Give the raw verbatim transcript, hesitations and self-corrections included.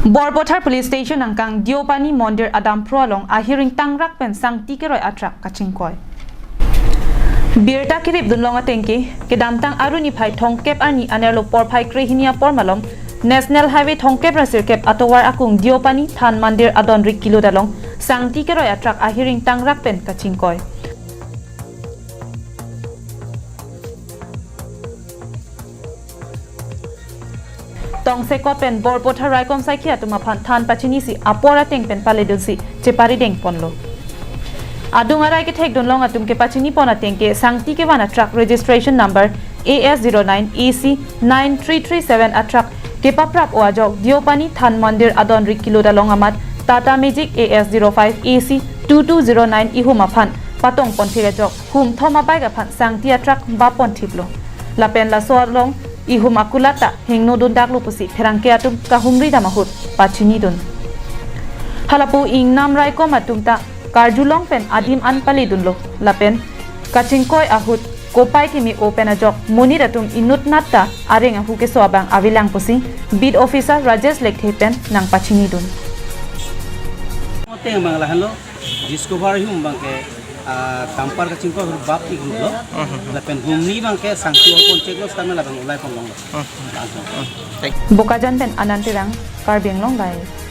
Borpathar Police Station angkang Deopani Mondir adamphro along ahiring tangrak pen sangti keroi atruck kachingkoi. Birta kirip dunlong atengke, kedamtang Arni phai thomkep arni anerlo porphai krehini apor malom, National Highway thomkep ra sirkep atovar akung Deopani Than Mondir adonri kilut along sangti keroi atruck ahiring tangrak pen kachingkoi. Tongsekot pen Borpathar raikom saikhi atum aphan than pachinisi apor ateng pen paledunsi cheparideng ponlo. Adung arai kethek dunlong atum kepachini pon atengke sangti kevan atruck registration number A S zero nine A C nine three three seven atruck kepaprap-o ajok Deopani Than Mondir adonri kilut along amat Tata Magic A S zero five A C two two zero nine ihum aphan patong ponthek ajok hum thom abike aphan sangti atruck ba ponthiplo. Lapen laso along ihum akulat ta hingno dundaklo pusi pherangke atum kahumri dam ahut pachinidun. Halapu ingnam raikom atum ta karjulong pen adim an paledunlo. Lapen kachingkoi ahut kopai kimi-o pen ajok monit atum inutnat ta areng ahu keso abang avelang pusi beat officer Rajesh Lekthe pen nangpachinidun. Moteng abang lahenlo, discover ihum abangke, ah, tampar kachingkoi ahut bap-iklo. Lapen humni abangke sangti or poncheklo, stamel abang ulai ponlonglo. Langsung. Bokajan pen Anand Terang, Karbi Anglong Live.